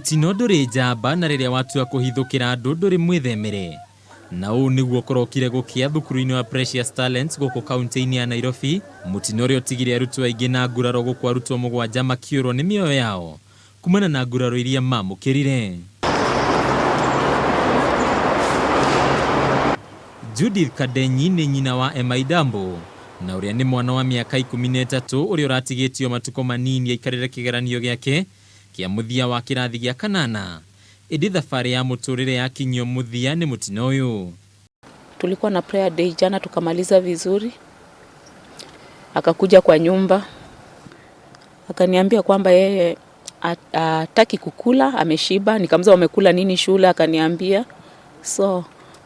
Mũtino ndũrĩ njamba na rĩrĩa watua kũhithũkĩra andũ ndũrĩ mwĩthemere. Na ũũ nĩguo kũrokire gũkĩa thukuru-inĩ wa Precious Talents gũkũ kaunti-inĩ ya Nairobi, mũtino ũrĩa ũtigire arutwo aingĩ na nguraro gũkũ arutwo mũgwanja makĩũrwo nĩ mĩoyo yao kumana na nguraro iria mamũkĩrire. Judith Kadenyi nĩ nyina wa Emma Idambo na ũrĩa nĩ mwana wa mĩaka 13 ũrĩa ũratigĩtio matukũ manini aikarĩre kĩgeranio gĩake kĩa mũthia wa kĩrathi gĩa kanana ĩndĩ thabarĩ ya mũtũrĩre yakinyio mũthia nĩ mũtino ũyũ. Tulikuwa na prayer day jana tukamaliza vizuri. Akakuja kwa nyumba akaniambia kwamba yeye hataki kukula, ameshiba. Nikamuuliza wamekula nini shule, akaniambia so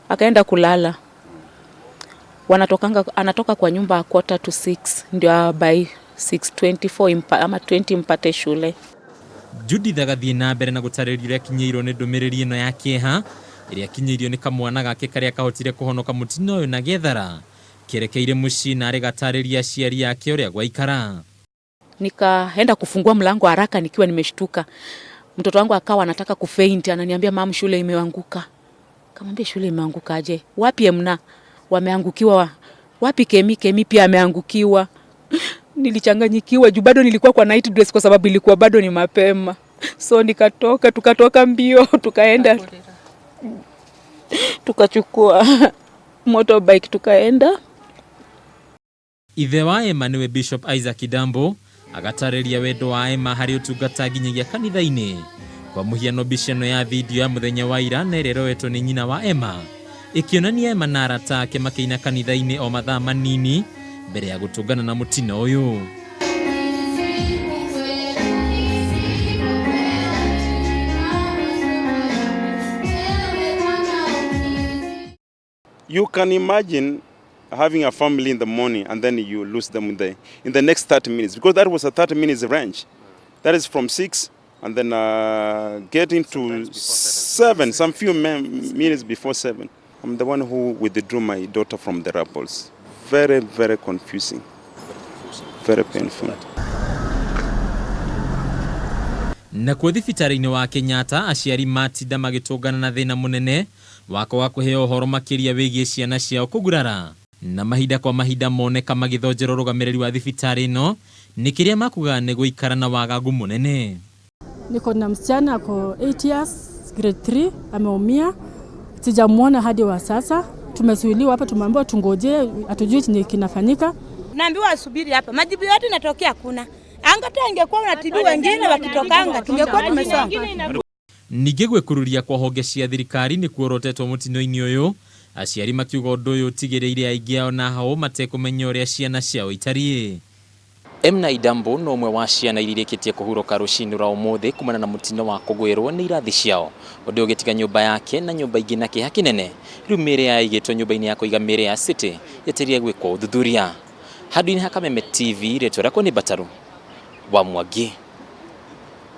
akaenda kulala. Wanatokanga, anatoka kwa nyumba 5:45 ndio by 6:24 ama 20 mpate shule. Judith agathiĩ na mbere na gũtarĩria ũrĩa akinyĩirwo nĩ ndũmĩrĩri ĩno ya kĩeha ĩrĩa akinyĩirio nĩ kamwana gake karĩa kahotire kũhonoka mũtino ũyũ na gethara kerekeire mũciĩ na arĩ gatarĩria aciari ake ũrĩa gwaikara. Nikaenda kufungua mlango haraka nikiwa nimeshtuka. Mtoto wangu akawa anataka kufaint, ananiambia mum, shule imeanguka. Kamwambia shule imeanguka aje? Wapi Emna? Wameangukiwa wapi? Kemi? Kemi pia ameangukiwa. Nilichanganyikiwa juu bado nilikuwa kwa night dress kwa sababu ilikuwa bado ni mapema. So nikatoka, tukatoka mbio, tukaenda tukachukua motorbike tukaenda. Ithe wa Emma nĩwe Bishop Isaac Idambo agatarĩria wendo wa Emma harĩ ũtungata nginyagia kanitha-inĩ. Kwa mũhiano mbica ĩno ya video ya mũthenya wa ira na ĩrĩa ĩroetwo nĩ nyina wa Emma ĩkĩonania Emma na arata ake makĩina kanitha-inĩ o mathaa manini mbere ya gũtũngana na mũtino ũyũ. You can imagine having a family in the morning and then you lose them in the next 30 minutes, because that was a 30 minutes range. That is from 6 and then getting to 7, some few minutes before 7. I'm the one who withdrew my daughter from the rubbles. Very, very confusing. Very painful. Nakuo thibitarĩ-inĩ wa Kenyatta aciari matinda magĩtũngana na thĩna mũnene wa kwaga kũheo ũhoro makĩria wĩgiĩ ciana ciao kũgurara na mahinda kwa mahinda moneka magĩthonjera ũrũgamĩrĩri wa thibitarĩ ĩno nĩ kĩrĩa makugaga nĩ gũikara na wagagu mũnene. Niko na msichana ako 8 years, grade 3, ameumia, sijamwona hadi wa sasa. Tumezuiliwa hapa, tumeambiwa tungoje, hatujui chenye kinafanyika. Naambiwa asubiri hapa, majibu yote inatokea hakuna. Angata ingekuwa unatibu wengine wakitokanga, tungekuwa tumesonga. Ningĩ gwĩkururia kwa honge cia thirikari nĩ kuorotetwo mũtino-inĩ ũyũ aciari makiuga ũndũ ũyũ ũtigĩrĩire aingĩ ao na hao matekũmenya ũrĩa ciana ciao itariĩ. Emna Idambo no ũmwe wa ciana iria irĩkĩtie kũhurũka rũcinĩ rwa ũmũthĩ kumana na mũtino wa kũgwĩrwo nĩ irathi ciao ũndũ ũyũ ũgĩtiga nyũmba yake na nyũmba ingĩ na kĩeha kĩnene. Rĩu mĩĩrĩ yao ĩigĩtwo nyũmba-inĩ ya kũiga mĩĩrĩ ya City yetereire gwĩkwo ũthuthuria. Handũ-inĩ ha Kameme TV, rĩtwa rĩakwa nĩ Mbataru wa Mwangi.